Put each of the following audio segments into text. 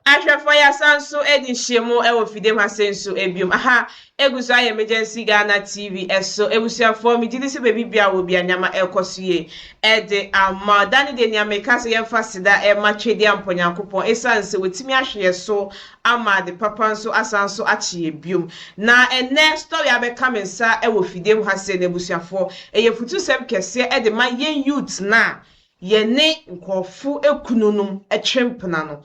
Ahwɛfoɔ, yɛasan nso adi nhyiamu wɔ fidiem ha sei nso biom. Aha egu so ayɛ Emergency Ghana TV so. Abusuafoɔ, megye di sɛ baabi biara wɔ bia nneɛma ɛrekɔ so yie de ama. Da no deɛ nea meka sɛ yɛmfa seda ɛma Twedeampɔ Nyankopɔn ɛsiane sɛ watumi ahwɛ yɛ so ama ade papa nso asan nso akye yɛ biom. Na ɛnnɛ story abɛka me nsa wɔ fidiem ha sei no, abusuafoɔ, ɛyɛ afutusɛm kɛseɛ de ma yɛn youth no a yɛne nkurɔfo kununom twe mpena no.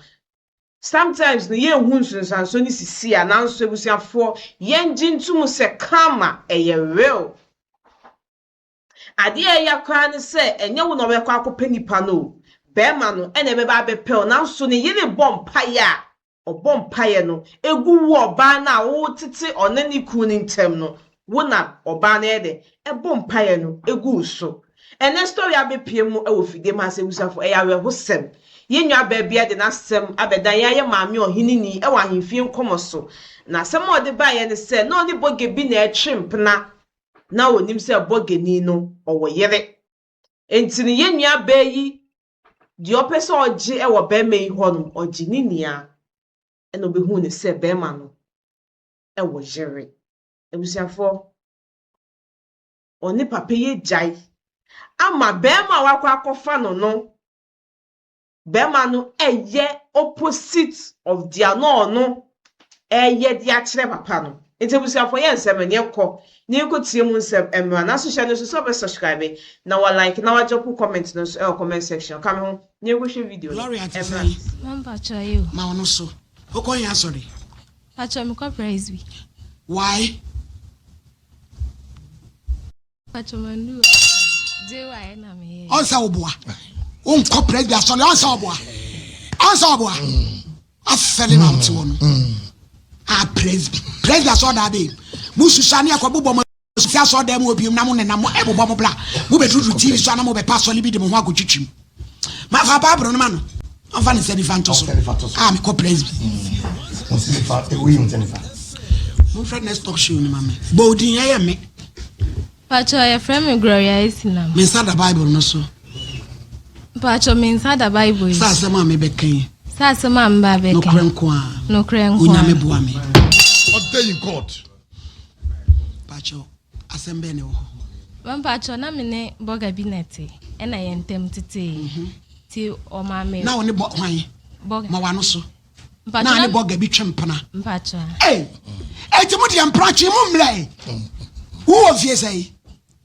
Sometimes no yɛnhu nsunsuansoɔ no sisi a, nanso abusuafoɔ, yɛngye nto mu sɛ karma ɛyɛ real. Adeɛ a ɛya koraa ne sɛ ɛnyɛ wo na wobɛkɔ akɔpɛ nipa no o, bɛrima no ɛna ɛbɛba abɛpɛ wo, nanso ne yere bɔ mpaeɛ a, ɔbɔ mpaeɛ no egu wo ɔbaa no a wotete ɔne ne kunu no ntam no, wo na ɔbaa no yɛ dɛ ɛbɔ mpaeɛ no egu wo so. Ɛnɛ story abɛpie mu wɔ fidie mu ha sɛ, abusuafoɔ, ɛyɛ awerɛhosɛm. Yɛn nua baa bi de n'asɛm abɛdan yɛn ayɛ maame ɔheneni wɔ ahemfie nkɔmɔ so. Na asɛm a ɔde baeɛ ne sɛ na ɔne bɔge bi na ɛtwe mpena, na onim sɛ bɔgeni no ɔwɔ yere. Nti no yɛn nua baa yi deɛ ɔpɛ sɛ ɔgye wɔ bɛrima yi hɔ no, ɔgye ne nua, ɛna ɔbɛhu ne sɛ bɛrima no ɛwɔ yere. Abusuafoɔ, ɔne papa yi agyae ama bɛrima a wakɔ akɔfa no, bɛrima no ɛyɛ opposite of deɛ na ɔno ɛyɛ de akyerɛ papa no. Nti abusuafoɔ, yɛ nsɛm no yɛnkɔ na yɛnkɔ tie mu nsɛm mmra. Nanso hyɛ no nso sɛ ɔbɛ subscribe na wa like na wa drop comment no nso ɛwɔ comment section. Ka me ho na yɛnkɔhwɛ video no Gloria te mmra. Sɛn? Mampakyɛ yi o. Ma ɔno so wokɔ yɛ asɔre? Pakyɛ, mekɔ Presby. Why? Pakyɛ, mandu JY na meyɛ. Ɔnsɛ woboa, wonkɔ Presby asɔre. Ɔnsɛ woboa, ɔnsɛ woboa. Afɛle na wote hɔ no a, Presby asɔre daa bɛyi mususa ne akɔ bobɔ mo si asɔre dan mu obiom na mo nenam mo ɛbobɔ mo bla mo bɛduruduru TV so ana mo bɛpa asɔre bi de mo ho akɔtwitwim. Mafa Bible no ma no, ɔmfa ne nsa nifa nto so a, mekɔ Presby. Momfrɛ next talk show no ma me. Bɔ odin, ɛyɛ me. Pakyɛ, yɛfrɛ me Gloria Esinam. Me nsa da Bible no so. Pakyɛ, me nsa da Bible yi sɛ asɛm a mebɛka yi, sɛ asɛm a meba bɛka, nokorɛ nko a, nokorɛ nko Onyame a, boa me. Ɔda in court. Pakyɛ, asɛm bɛɛ ne wɔ hɔ? Mampakyɛ, na me ne bɔga bi na ɛte, ɛna yɛn ntam tetee nti ɔma me Na wo ne bɔ hwan? Bɔga. Ma wano so. Mpakyɛ, na ne bɔga bi twe mpena? Mpakyɛ. Ei, enti mo deɛ mpratwe mo mmerɛ. Wowɔ fie sɛ yi?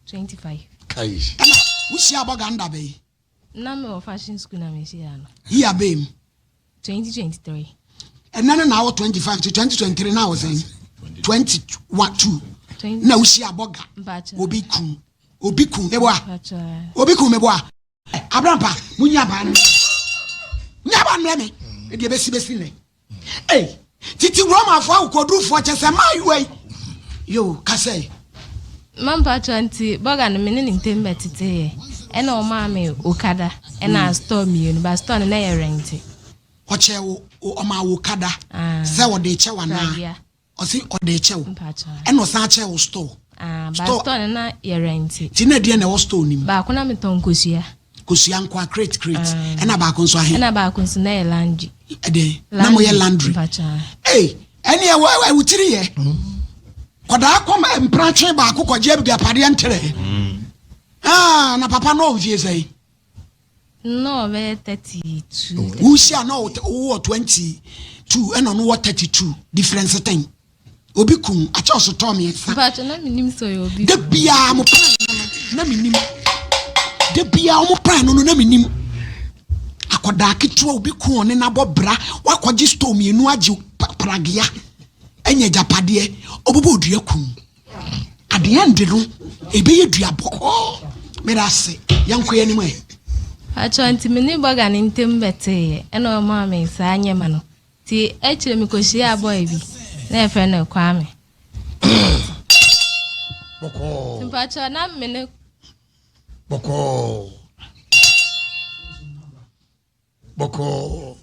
25. Kai. Ɛna wohyia bɔga nda bɛyi? Na me wɔ fashion school na mehyia no. Yi abɛɛ mu? 2023. Ɛnɛ no na wɔ 25 to 2023 na wɔ sɛn? 21 2. 20. Na wohyia bɔga? Mpakyɛ. Obi kun, obi kun meboa. Mpakyɛ. Obi kun meboa. Abrampa, munya baa no, nya baa no mmerɛ me ɛdeɛ bɛsi bɛsi nnɛ. Ei, titi Romafoɔ akokoɔdurufoɔ kyɛ sɛ maayewa yi yo kasɛ yi. Mampakyɛ, nti bɔga no, me ne ne ntam bɛteteeɛ, ɛna ɔmaa me okada ɛna store mmienu ba. Store no na yɛ rent. Ɔkyɛ wo, ɔma wo kada? Ah. Sɛ ɔde kyɛ wo anaa? Pragea. Ɔse ɔde kyɛ wo. Mpakyɛ. Ɛna ɔsan kyɛ wo store? Ah, ba Store. store no na yɛ rent. Nti na ɛdeɛ na ɛwɔ store no mu? Baako na metɔn nkosua. Kosua nkoa, crate crate. Ɛna baako nso ahe? Ɛna baako nso na yɛ laundry. Ɛdeɛn na moyɛ? Laundry? Mpakyɛ. Ei, ɛne ɛwɔ ɛwɔ tiri yɛ kɔdaa kɔm mpratwe baako kɔgye abuduapadeɛ ntere. Ah, na papa no ɔmfie sɛn? Na ɔbɛyɛ 32. Wohyia na wowɔ 22 ɛna ɔno wɔ 32, difference ten. Obi kum akyɛ ɔsotɔ mmiɛnsa. Mpakyɛ, na menim sɛ ɔyɛ obi. Da biaa mo plan no no na menim, da biaa ɔmo plan no no na menim. Akɔdaa ketewa, obi ku ɔne nabɔ bra, wakɔgye store mmienu agye pragea ɛnyɛ agyapadeɛ, ɔbɛbɔ odua kum. Adeɛ nde no ɛbɛyɛ duabɔ. Meda ase, yɛnkɔ yɛn anim ɛ. Pakyɛ, nti me ne bɔga ne ntam bɛteeɛ, ɛna ɔmaa me saa nyɛma no. Nti akyire mekɔhyia boy bi na yɛfrɛ no Kwame. Bɔkɔɔ. Mpakyɛ, na me ne Bɔkɔɔ. Bɔkɔɔ.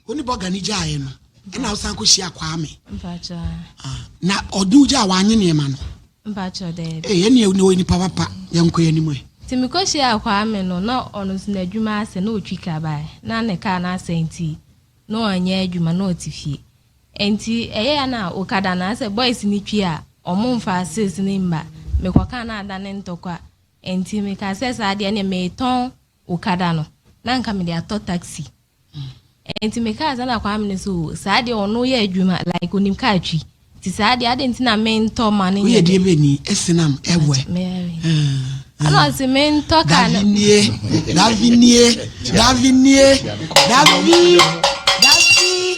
Wo ne bɔga no gyaeɛ no, ɛna wosan kɔhyia Kwame? Mpakyɛ. Ah, na ɔde wo gya a wanye nneɛma no? Mpakyɛ, daabi. Ee, ɛne ne ɔyɛ nipa papa. Yɛnkɔ yɛn anim ɛ. Nti mekɔhyia Kwame no, na ɔno nso n'adwuma asɛ na ɔtwi kaa baeɛ, na ne kaa no asɛ nti. Na ɔnyɛ adwuma na ɔte fie. Nti ɛyɛ a na okada no asɛ boys no twi a ɔmo mfa sales no mba. Mekɔka na adane ntɔkwa. Nti meka sɛ saa deɛ ne metɔn okada no na nka mede atɔ taxi. Nti mekaa sɛ na Kwame no so saa deɛ ɔno yɛ adwuma like onim kaa twi. Nti saa deɛ ade nti na mentɔ ma no. Woyɛ deɛ bɛni esinam ɛwɛ. Ɛna ɔse mentɔ kaa no. Davinie, Davinie, Davinie, Davi, Davi,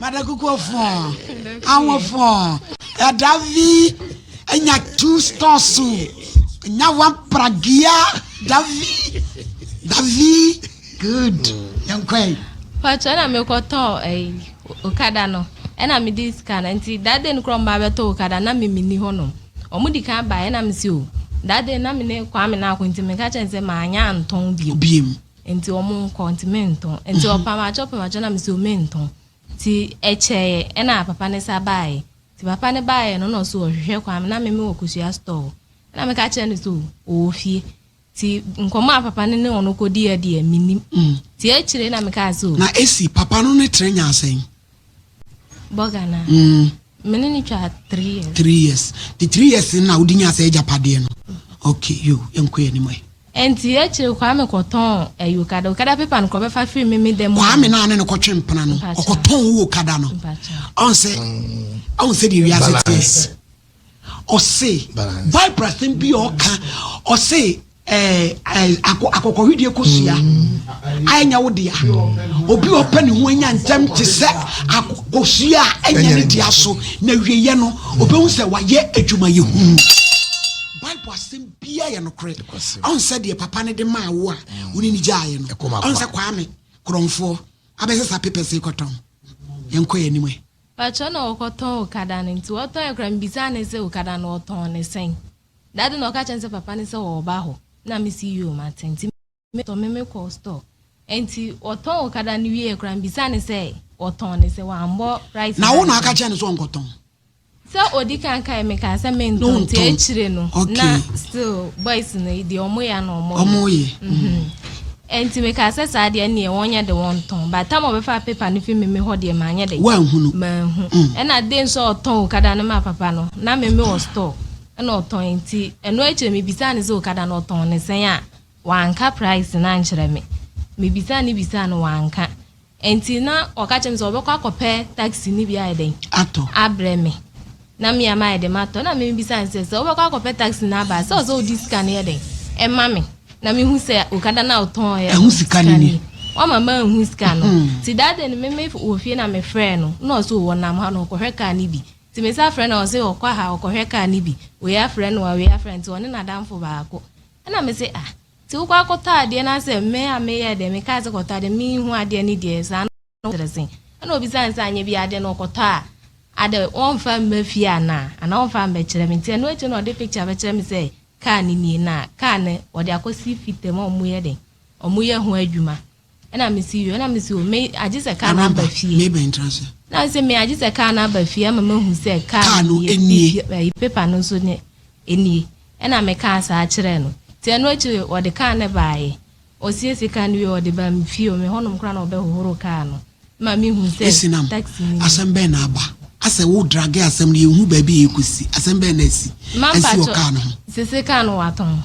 Madakuku fɔn, awɔ fɔn, Davi, enya two stores, nya one pragia, Davi, Davi, good, yankwe. Patro na mekɔtɔ ɛyi okada no ɛna mede sika no nti that day no korɔ mba bɛtɔ okada na me menni hɔnom. Ɔmo di kan ba ɛna me si o that day na me ne Kwame na akɔ nti meka kyerɛ sɛ maanya antɔn bio. Biem. Nti ɔmo nkɔ nti mentɔn nti ɔpamakyɛ ɔpamakyɛ na me si o mentɔn nti ɛkyɛɛ ɛna papa ne sa baeɛ nti papa ne baeɛ no na ɔso ɔhwehwɛ Kwame na me me wɔ kosua store ɛna meka kyerɛ no sɛ ɔwɔ fie nti nkɔmɔ a papa ne ne ɔno kɔdi yɛ deɛ menim nti akyire na meka sɛ o Na esi papa no ne tere nya asɛn. Bɔga na me ne ne twa 3 years. 3 years. The 3 years na wodi nya sɛ agyapadeɛ no. Okay, yo, yɛnkɔ yɛ anim ɛ. Nti akyire Kwame kɔtɔn ɛyi okada okada paper no kɔ bɛfa firi me me dɛm. Kwame na ne no kɔtwe mpena no. Ɔkɔtɔn wo okada no. Ɔn sɛ deɛ wiase teɛ. Ɔse Bible asɛm bi ɔka ɔse akɔkɔhwedeɛ kosua a ɛnyɛ wo dea. Obi ɔpɛ ne ho anya ntɛm te sɛ akosua a ɛnyɛ ne dea so na wieyɛ no obɛhu sɛ wayɛ adwumayɛ hunu. Bible asɛm bia yɛ nokorɛ. Ɔn sɛ deɛ papa ne de maa wo a wo ne ne gyaeɛ no. Ɔn sɛ Kwame korɔmfoɔ abɛsesa papers kɔtɔn. Yɛnkɔ yɛ anim ɛ. Patro na ɔkɔtɔn okada no nti ɔtɔn ekura mbisa ne sɛ okada no ɔtɔn ne sɛn. Dade na ɔka kyerɛ sɛ papa ne sɛ ɔba hɔ na mesi yio mate nti metɔ me mekɔ store nti ɔtɔn okada no wie ekura mbisa ne sɛ ɔtɔn ne sɛ wambɔ price. Na wo na aka kyerɛ ne sɛ ɔnkɔtɔn. Sɛ odi kan kan mi ka sɛ mentɔn nti akyire no na still boys no deɛ ɔmo yɛ na ɔmo ɔmo yɛ. Nti mi ka sɛ saa deɛ neɛ wɔnyɛ de wɔn tɔn but tam a ɔbɛfa paper no fi mi mi hɔ deɛ maa nyɛ de. Wanhu no. Manhu. Ɛna de nso ɔtɔn okada no ma papa no na mi mi wɔ store ɛna ɔtɔn nti ɛno akyire mi bisa ne sɛ okada no ɔtɔn ne sɛn a wanka price na nkyerɛ mi mi bisa ne bisa no wanka nti na ɔka kyerɛ mi sɛ ɔbɛkɔ akɔpɛ taxi ne bi ayɛ dɛn atɔ abrɛ mi na mi ama ayɛ dɛm atɔ na mi bisa ne sɛ sɛ ɔbɛkɔ akɔpɛ taxi na aba sɛ ɔsɛ ɔdi sika no yɛ dɛn ɛma mi na mi hu sɛ okada na ɔtɔn yɛ ɛho sika ne ni wama ma nhu sika no ti that day no me me wɔ fie na me frɛ no na ɔsɛ ɔwɔ nam ha na ɔkɔhwɛ kaa ne bi ti me sa frɛ no ɔsɛ ɔkɔ ha ɔkɔhwɛ kaa ne bi wei afrɛ no wei afrɛ nti ɔne n'adamfo baako ɛna me sɛ ah ti wokɔ akɔtɔ adeɛ na sɛ me a meyɛ dɛ me kaa sɛ kɔtɔ adeɛ me hu adeɛ ne deɛ saa no kyerɛ sɛn ɛna obi san sɛ anyɛ bi adeɛ no ɔkɔtɔ a ade wɔmfa mma fie anaa anaa wɔmfa mbɛkyerɛ me nti ɛno akyi na ɔde picture bɛkyerɛ me sɛ kaa ne nie na kaa ne ɔde akɔsi fitam a ɔmo yɛ den ɔmo yɛ ho adwuma ɛna me si wie ɛna me si o me agye sɛ kaa no aba fie na sɛ me agye sɛ kaa no aba fie ama mahu sɛ kaa no nie ɛyi paper no nso ne nie ɛna me kaa saa kyerɛ no nti ɛno akyire ɔde kaa no baeɛ ɔsiesie kaa no wie ɔde ba me fie o me hɔnom koraa na ɔbɛhohoro kaa no ma me hu sɛ taxi ni asɛm bɛn na aba asɛ wo drag asɛm no yɛhu baabi yɛ kɔsi asɛm bɛn na asi asi wɔ kaa no ho sese kaa no watɔn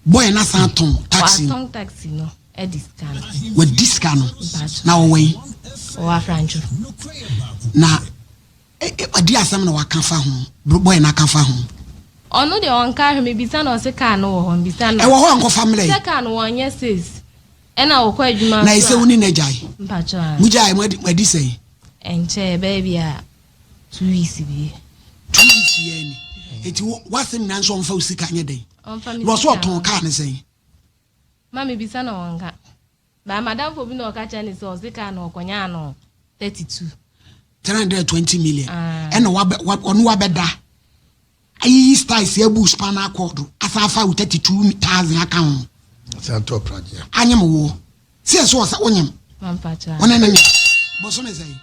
boy na san tɔn taxi watɔn taxi no ɛdi sika no wadi sika no na ɔwɔ yi ɔwɔ afrantwo na ɔdi asɛm na waka fa ho boy na aka fa ho ɔno deɛ ɔnka hwɛ mebisa na ɔse kaa no wɔ hɔ mbisa no ɛwɔ hɔ nkɔfa mmerɛ sɛ kaa no wɔnyɛ sales ɛna wɔkɔ adwuma na ɛsɛ wo ne na gyae mpatwɔ mo gyae mo adi sɛn ɛnkyɛ ɛbɛyɛ bi a 2 weeks bi 2 weeks yɛ ni eti wasɛm nyinaa nso ɔmfa wo sika nyɛ dɛn na ɔso ɔtɔn kaa ne sɛn ma mebisa na ɔnka ba madamfo bi na ɔka kyerɛ ne sɛ ɔse kaa no ɔkɔnya no 32 320 million ɛna ɔno wabɛda ayiyi styles abu spinal cord asan afa wo 32,000 aka ho anyem wo si ɛso ɔsɛ wonyem wɔne ne nyem bɔsome sɛn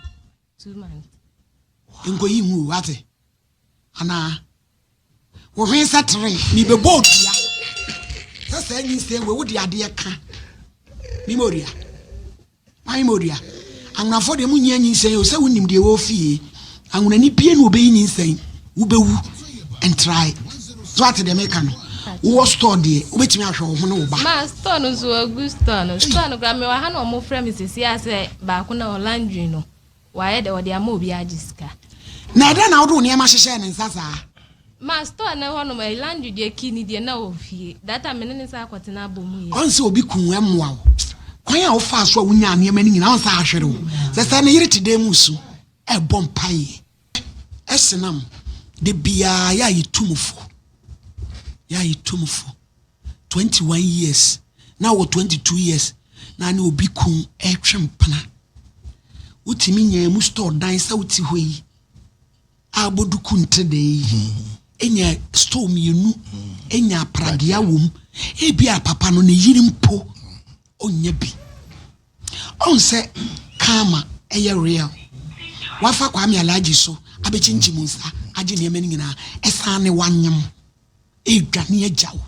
nkɔyi hu wate anaa wohwen sɛ tere mebɛbɔ odua sɛ saa nyinsɛn wei wode adeɛ ka mema odua wan ma odua. Anwonafoɔ deɛ monnyia nyinsɛn o, sɛ wonim deɛ ɛwɔ fie. Anwonani bie na ɔbɛyi nyinsɛn, wobɛwu ntrae. So ate deɛ meka no? Wowɔ store deɛ, wobɛtumi ahwɛ wo ho ne wo ba. Ma store no nso agu store no. Store no koraa mewɔ ha na wɔfrɛ me seesei a sɛ baako na ɔlandri no. Wayɛ dɛ ɔde ama obi agye sika. Na ɛdɛn na wode wo nneɛma hyehyɛɛ ne nsa saa? Ma store no hɔ nom ɛyi laundry deɛ key no deɛ na wɔ fie that time me ne no san akɔtena abɔ mu yɛ. Ɔn sɛ obi ku wo ɛmmoa wo. Kwan a wofaa so a wonyaa nneɛma no nyinaa ɔn sɛ ahwere wo. Sɛ sɛ ne yere te dan mu resu ɛrebɔ mpaeɛ ɛsenam da biara yɛ a yɛtu mo fo. Yɛ a yɛtu mo fo. 21 years na wɔ 22 years na ne obi kun ɛretwe mpena. Wotumi nyaa mu store dan sɛ wote hɔ yi a bɔ duku nte dɛn yi enya store mmienu enya apragea wom ebi a papa no ne yiri mpo ɔnya bi. Ɔn sɛ karma ɛyɛ real. Wafa Kwame Alhaji so abɛkyinkyim nsa agye nneɛma no nyinaa ɛsan ne wanyem ɛredwane agya wo.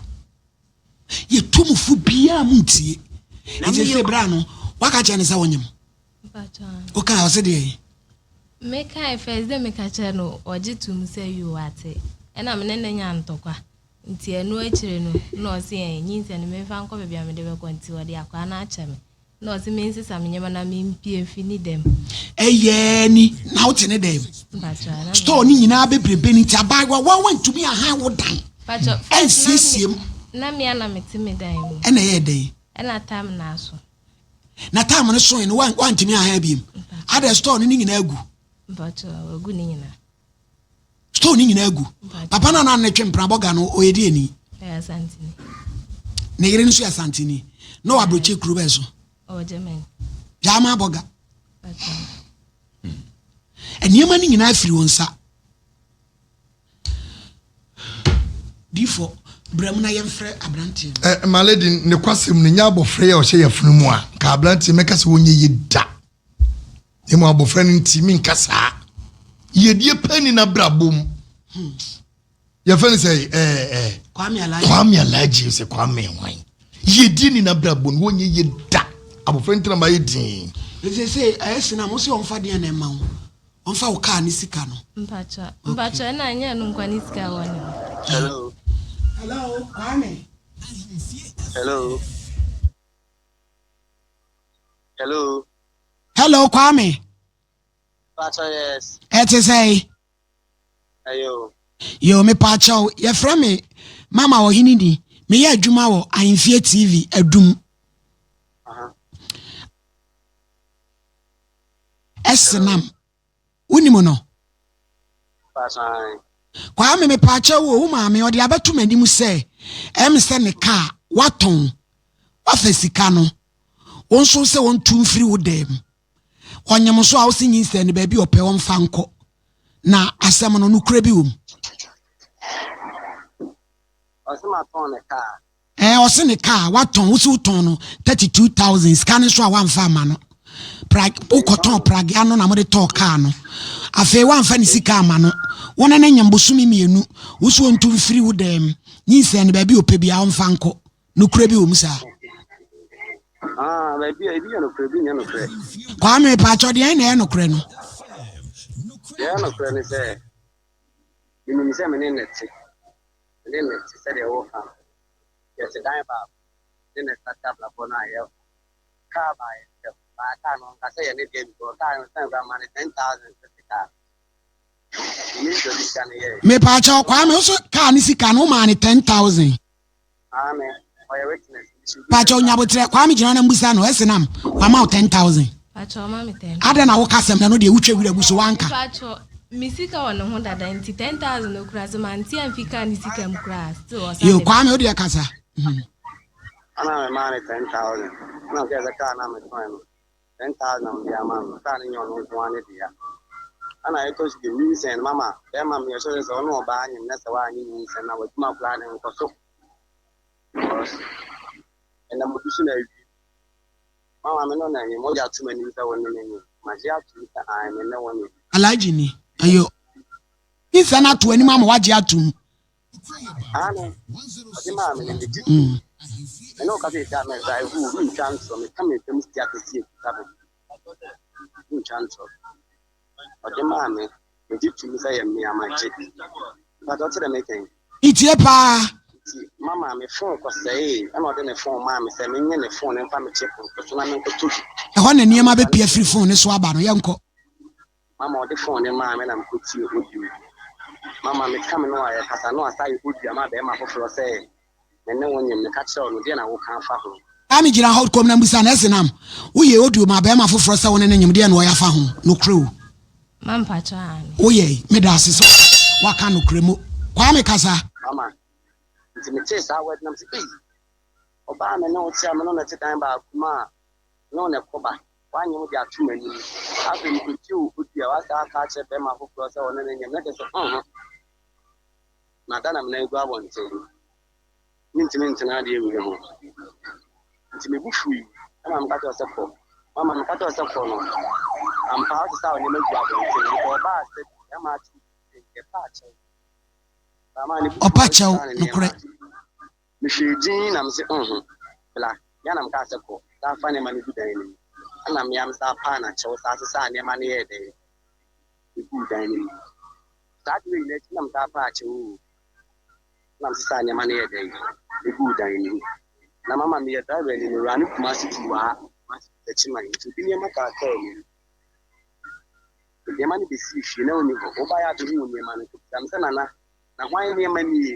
Yɛtu mo fo biara mo ntie. Nti sɛ berɛ no waka kyerɛ ne sɛ wonyem. Wokaa ɔse deɛ? Mekae first dɛ meka kyerɛ no ɔgye tom sɛ yoo ate. Ɛna me ne no nya ntɔkwa. Nti ɛno akyire no na ɔse ɛn nyinsɛn no memfa nkɔ baabi a mede bɛkɔ nti ɔde akwaa no akyɛ me. Na ɔse mensesa me nneɛma na mempue mfi ne dɛm. Ɛyɛɛ ni na wote ne dɛm. Store ne nyinaa bebrebe no nti abaayewa wa wantumi ahan wo dan. Ɛnsiesie mu. Na me ana mete me dan mu. Ɛna ɛyɛɛ dɛn? Ɛna tam na aso. Na tam no soe no wantumi ahan biem. Adɛ store no ne nyinaa agu. Mpacho agu ne nyinaa. Store ne nyinaa agu. Papa no na ne twe mpena bɔga no ɔyɛ deɛ ni. Ɔyɛ Asantini. Ne yere no nso yɛ Asantini. Na ɔwɔ aburokyi kuro bɛn so? Ɔwɔ Germany. Gyama bɔga. Nneɛma no nyinaa firi wɔn nsa. Difo, brɛ mu na yɛmfrɛ aberanteɛ no. Eh, my lady, ne kwasɛm no nyɛ abɔfra yi a ɔhyɛ yafunu mu a, nka aberanteɛ mɛka sɛ wɔnyɛ yie da. Na mmom abɔfra no nti menka saa. Yiedie pɛ ni n'abrabɔ mu. Hmm. Yɛfrɛ no sɛ eh, eh, Kwame Alhaji. Kwame Alhaji sɛ Kwame hwan. Yiedie ni n'abrabɔ mu, wɔnyɛ yie da. Abɔfra no tena ma yɛ din. Ɛsɛ sɛ ɛyɛ sena mo sɛ ɔmfa deɛ na ɛma wo. Ɔmfa wo kaa ne sika no. Mpakyɛ mpakyɛ ɛna ɛnyɛ ɛno nkwa ne sika wɔ ne hɔ. Hello. Hello Kwame. Hello. Hello. Hello Kwame. Mpakyɛ yes. Ɛte sɛn? Ɛyɛ o. Yo mepakyɛw yɛfrɛ me Mama Ɔhene ni meyɛ adwuma wɔ Ahemfie TV Adum. Uh -huh. Ɛsenam. Wonim no? Kwame mepaakyɛw o, wo maame ɔde abɛto m'anim sɛ ɛm sɛ ne kaa watɔn, wafa sika no, wo nso sɛ wɔntu mfiri wo dan mu. Ɔnyem so a wose nyinsɛn no baabi ɔpɛ ɔmfa nkɔ. Na asɛm no nokorɛ bi wɔ mu. Ɔse matɔn ne kaa. Ɛɛ ɔse ne car watɔn wose wotɔn no 32000 sika no nso a wamfa ama no prag wokɔtɔn pragea no na mode tɔɔ car no afei wamfa ne sika ama no wo ne ne nyem bosome mmienu wose ɔntu mfiri wo dɛm nyinsɛn no baabi ɔpɛ biara ɔmfa nkɔ nokorɛ bi wɔ mu saa. Ah, baabi a ebi yɛ nokorɛ ebi nyɛ nokorɛ. Kwame paakyɛw deɛn na ɛyɛ nokorɛ no. Deɛ ɛyɛ nokorɛ ne sɛ menim sɛ me ne ne te. Me ne no te sɛdeɛ woka no. Yɛte dan baako mu. Me ne no starte abrabɔ no a yɛkɔ. Kaa baa yɛn ntam. Baa kaa no ɔnka sɛ yɛ ne dea because kaa no sɛn koraa maa no 10,000 sɛ te kaa no. Menim deɛ ɔde sika no yɛeɛ. Mepaakyɛw Kwame wo so kaa ne sika no wo maa no 10,000. Aane, ɔyɛ witness. Pakyɛw nyabotrɛ Kwame gyina na mbusa no ɛse nam wama wo 10,000 Pakyɛw ɔma me 10,000. Adɛn na woka asɛm na ɛno deɛ wotwa wira gu so wanka. Pakyɛw me sika wɔ ne ho dada nti 10,000 no koraa sɛ mante amfi car ne sika mu koraa still ɔsan Yo de Kwame wodeɛ kasa. Ɛna me maa no 10,000 ɛna ɔkae sɛ car no a metɔn no 10,000 na mede ama no car no nyɛ ɔno nko ara ne dea ɛna ɛtɔ so bio nyinsɛn no mama bɛrima meyɛ sure sɛ sɛ ɔne ɔbaa nyem na sɛ woanye nyinsɛn na w'adwuma koraa no nkɔ so Because ɛnam obi so na awie. Mama me no na ɛnyɛ mogya ato m'anim sɛ wo ne me nyɛ. Magye ato mu sɛ ae me ne wo nyɛ. Alhaji ni ɛyɛ nsa no ato anim ama wagye atom. Aane, ɔde maa me no megye tom. Me ne wo kasa esi a me drive o, mentwa ntorɔ, meka me nsɛm si akɛseɛ kuta me. Mentwa ntorɔ. Ɔde maa me, megye to mu sɛ ɛyɛ me a magye. Mpakyɛ wote deɛ meka yi? Metie paa. Nti mama me phone kɔsɛee, ɛna ɔde ne phone maa me sɛ menye ne phone no mfa me chip nto so na menkɔtɔ bi. Ɛhɔ na nneɛma bɛpue afiri phone no so aba no, yɛnkɔ. Mama ɔde phone no maa me na mekɔtie audio. Mama meka me ne wo a yɛkasa na wasan ayɛ audio ama bɛrima foforɔ sɛ me ne wo nyem, meka kyerɛ wo no, deɛ na woka afa ho? Aa me gyina hɔ komm na mbisa no, Ɛsenam, wo yɛ audio ma bɛɛma foforɔ sɛ wo ne no nyem, deɛn na ɔyɛ afa ho? Nokorɛ o. Ma mpakyɛ aane. Wo yɛe, meda ase sɛ waka nokorɛ mo. Kwame kasa. Mama, nti me tee saa word no na me se ei, ɔbaa a me ne wo te a me ne wo na ɛte dan baako mu a me ne wo na ɛkɔ ba, woanyem de ato m'anim, afei me kɔ tie wo audio a woasan aka akyerɛ bɛɛma foforɔ sɛ ɔne no nyem, na kyerɛ sɛ uhmm. Mada na me nan gu abɔnten. Mentumi ntena adeɛ wei ho. Nti me bo fui ɛna meka kyerɛ sɛ kɔ. Mama meka kyerɛ sɛ kɔ no. Ampa ara ɔsesa nneɛma gu abɔnten. Nka ɔbaa sɛ bɛrima akyi nka ɛpa akyɛw. Bama ne bo Ɔpa kyɛw nokorɛ. Mehwɛɛ din na mese nho bla. Mea na mekaa sɛ kɔ. Saa fa nneɛma no gu dan no mu. Ɛna mea mesaa paa na kyɛw saa sesaa nneɛma no yɛɛ dɛn eguu dan no mu. Saa ade wei nyinaa akyi na metaa paa kyɛw oo. Na mesesaa nneɛma no yɛɛ dɛn? Eguu dan no mu. Na mama meyɛ driver ni, mewura ne Kumasi to waa, Kumasi to Techiman. Nti obi nneɛma kaa kaa mu. Nneɛma no besii fie na onni hɔ. Wobaeɛ a bɛhuu nneɛma no. Obisa me sɛ Nana, na hwan nneɛma nie?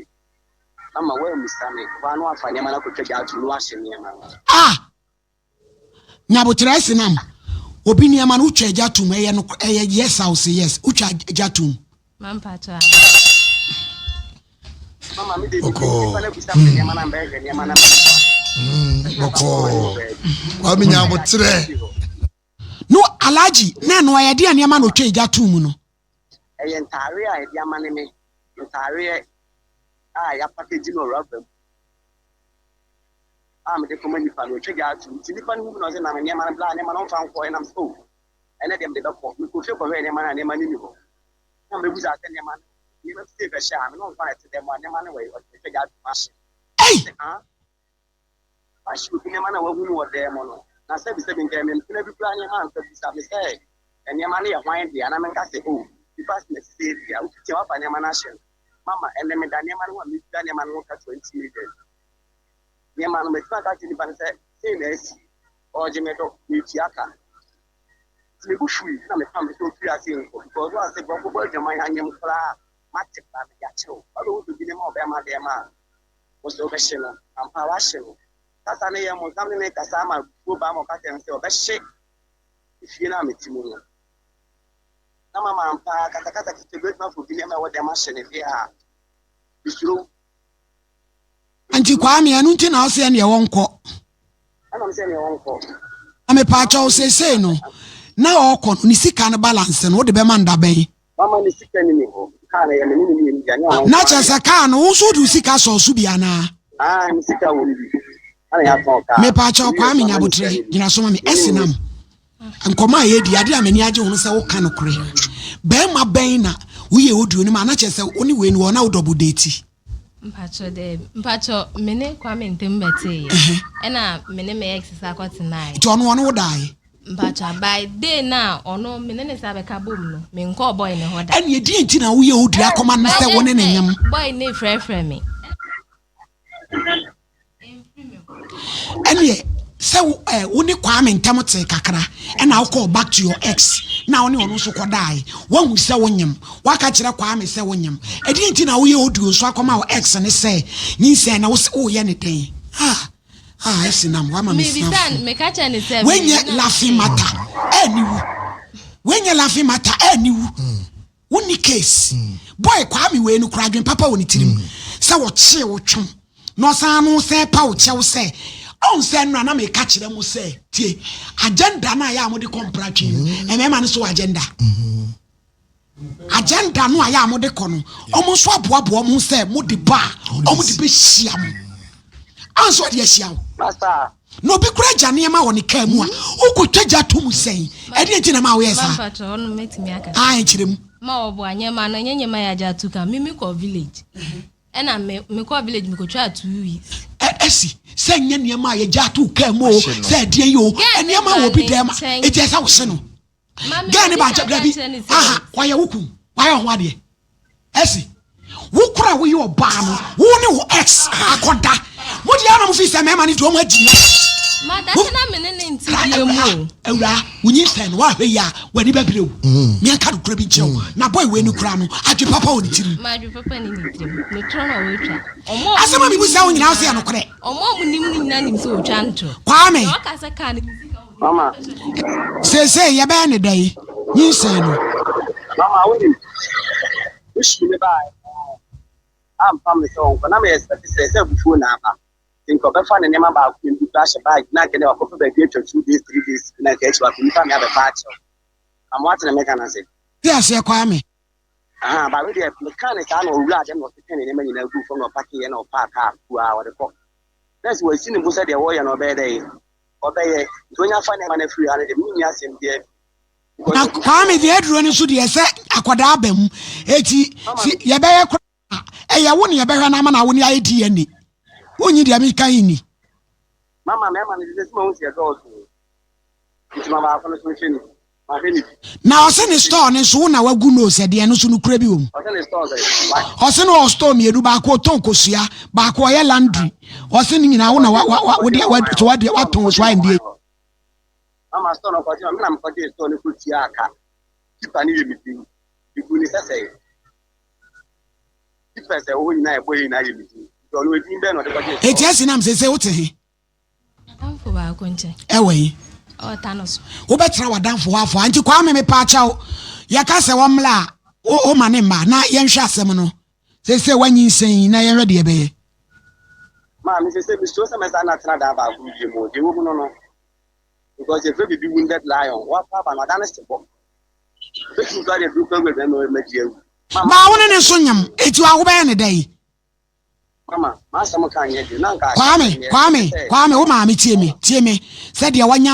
Mama woammisa me. Hɔ ara na wafa nneɛma no akɔtwa gya atom na wahye nneɛma no. Ah! Nyaboterɛ senam obi nneɛma no wotwa agya tom ɛyɛ no ɛyɛ yes a wose yes wotwa agya tom. Bɔkɔɔ. Bɔkɔɔ. Kwame Nyaboterɛ. No Alhaji na ɛno ɛyɛ deɛ nneɛma na otwa agya tom mu no. Ɛyɛ ntaareɛ a yɛde ama ne me ntaareɛ a yɛapakagyi no rɔba mu. a mede kɔma nipa no, ɔtwa gya ato nti nipa no hu me na ɔsɛ na me nneɛma no bla nneɛma no ɔmfa nkɔ ɛnam sɛ oh ɛnɛ deɛ mede bɛkɔ mekɔ fie kɔhwɛ nneɛma no a nneɛma no ni hɔ na mebɛbusa sɛ nneɛma no nneɛma bi sɛ bɛhyɛ a me ne ɔmfa na ɛte dɛm a nneɛma no wɔ yi ɔde twa gya ato ahye Ei! ah wahye obi nneɛma no a wahu no wɔ dɛm mu no na sɛbi sɛbi nka me mpena bi koraa nneɛma anka bisa me sɛ nneɛma no yɛ hwan dea na menka sɛ oh nipa sɛ na ɛsɛ dea wofitia wafa nneɛma no ahyɛ no mama ɛnɛ meda nneɛma no ho a metua nneɛma no ho ka 20 million Nneɛma no, matumi aka akyerɛ nipa no sɛ sei na asi, ɔregye me do, meretua ka. Nti me bo fui na mepam no sɛ ɔmfiri ase nkɔ because wo ase brɔfo bɔ adwaman anyem koraa a mate koraa mede akyerɛ wo. Wabɛhu sɛ obi nneɛma wɔ bɛrima dɛm a, wo sɛ wobɛhye no. Ampa wahye no. Kasa no yɛ mmonsam ne ne kasa ama abufuo baa ma ɔka kyerɛ me sɛ ɔbɛhye efie no a mete mu no. Na mama ampa kasakasa ketewa bi bɛtumi afa obi nneɛma a ɛwɔ dɛm ahye no deɛ a, mesuro wo. Nti Kwame ɛno nti na ɔsɛ ɛneɛ wɔnkɔ. Na mepaakyɛw seesei no na ɔkɔ no ne sika no balance no wode bɛma no da bɛn? Na kyerɛ sɛ kaa no wo nso wode wo sika sɔɔ so bi anaa? Mepaakyɛw Kwame nyabotrɛ gyina so ma me ɛsenam nkɔmɔ a yɛdi adeɛ a m'ani agye ho no sɛ woka nokorɛ bɛrima bɛn na woyɛ audio no ma na kyerɛ sɛ wo ne wei no wɔ na wo double date Mpatsɔ daabi mpatsɔ me ne Kwame ntam bɛteeɛ ɛna me ne me ex sa kɔtenaeɛ. Nti ɔno ɔne wo daeɛ? Mpatsɔ by day na ɔno me ne ne sa bɛka bom no me nkɔɔ boy ne hɔ da. Ɛne ɛdeɛ nti na woyɛ odua akɔma no sɛ wo ne ne nyem? Boy ne frɛfrɛ me. Ɛneɛ sɛ wo eh, wo ne Kwame ntam tee kakra ɛna wokɔɔ back to your ex na wo ne ɔno nso kɔdae woahu sɛ wonyem woaka kyerɛ Kwame sɛ wonyem ɛdeɛ nti na woyɛ audio nso akɔma wo ex ne sɛ nyinsɛn na woyɛ ne dɛn ah ah ɛsi nam wama me sinafo wenyɛ laughing matter ɛni wu wenyɛ laughing matter ɛni wu Wonni case. Boy Kwame wei no kura adwene papa wɔ ne tirim sɛ wɔkyee wo twom na ɔsan ano sɛ pa wo kyɛw sɛ ɔn sɛ nnora na meka kyerɛ mo sɛ tie agenda no a yɛ a mode kɔ mpratwe no mmarima no so wɔ agenda agenda no a yɛ a mode kɔ no ɔmo nso aboaboa ɔmo ho sɛ mode ba a ɔmo de bɛhyia mo anso ɔde ahyia wo Na obi kura gya nneɛma wɔ ne kaa mu a, wokɔtwa gya to mu sɛn? Ɛdeɛ nti na ma woyɛ saa? Mampatrɔ ɔno mɛtumi aka. Ah, nkyerɛ mu. Ma ɔboa nneɛma no, ɛnyɛ nneɛma yɛ agya atu ka. Me mekɔ village. Ɛna me mekɔ village mekɔtwaa 2 weeks. Ɛ ɛsi sɛ nyɛ nneɛma a yɛgya ato kaa mu o, sɛ ɛdeɛ yi o, nneɛma wɔ obi dɛm a, ɛgya sɛ wohye no. Gɛɛ ne baagye dabi aha wayɛ wo kun wayɛ ho adeɛ ɛsi wo kora woyɛ ɔbaa no wo ne wo ex akɔda mo deɛ anam fi sɛ mɛma ne deɛ ɔmo agyi awura wonyi nsɛn no wahwɛ yi a w'ani bɛbere wo mm. meɛnka no kora bi nkyerɛ wo mm. na bɔe wei no kora no adwe papa wɔ ne tirim asɛm a mebu sɛ wo nyinaa wo sɛ yɛ nokorɛ Kwame Mama. Seesei yɛbɛyɛ ne dɛn? Nyinsɛn no. Mama, wonim, wohyii me baa ampam me sɛ ɔnkɔ na meyɛ expect sɛ sɛ abufuo na aba nti nka ɔbɛfa ne nneɛma baako mmienu bi ahyɛ bag na anka ne wakɔpɛ baabi atwa 2 days 3 days na anka akyi wakɔ nipa me abɛfa akyɛw ama wate na meka no ase. Te aseɛ Kwame. Aha, ba wei deɛ meka ne saa na ɔwura dɛm na ɔkeka ne nneɛma nyinaa gu fam na ɔpakeeɛ na ɔfaa kaa kuaa ɔde kɔ. Na sɛ wasi ne bo sɛ deɛ wɔyɛ no ɔbɛyɛ dɛ ɔbɛyɛ nti onya fa nneɛma no afiri ha no deɛ menni asɛm biara bi. Na Kwame deɛ aduro no nso deɛ sɛ akwadaa aba mu eti si yɛbɛyɛ koraa ɛyɛ wo ne yɛbɛhwɛ no ama na wo ne ayɛ DNA wonyi deɛ meka yi ni. Mama mɛma no sɛ sɛ mahu sɛ ɛdɔɔso nti ma baako no so nhwɛ ni. Na ɔse ne store no nso wo na wagu no sɛ deɛ no nso nokorɛ bi wɔ mu. Ɔse no ɔwɔ store mmienu baako ɔtɔn kosua baako ɔyɛ laundry ɔse ne nyinaa wo na wode watɔn so ayɛ ndeɛ. Mama store no kɔgye me na mekɔgye store no kɔtua aka tipa no yɛ me din megu ne sɛsɛe tipa sɛ wɔ nyinaa ɛbɔ yɛ nyinaa yɛ me din nti ɔno edin bɛn na ɔde kɔgye store. Eti asi nam sese wote he? Adamfo baako nkyɛn. Ɛwɔ yi. Ɔta no so. Wobɛtena w'adamfo hɔ afɔ. Nti Kwame mepaakyɛw yɛka sɛ wɔmmla a woma ne mma na yɛnhwɛ asɛm no. Sese wanyinsɛn yi na yɛnhwɛ deɛ ɛbɛyɛ. Maame sese mesuro sɛ mɛsan atena dan baako mu bio mu deɛ ɛwɔ mu no no because yɛfrɛ biribi wounded lion wafa aba no ada ne sebɔ bɛtumi kora deɛ duru kɔ awura dɛm na magye awu. Baa wo ne ne nso nyam eti wobɛyɛ ne dɛn? Kwame, Kwame, Kwame, wo maame tie me, tie me. Sɛdeɛ wanya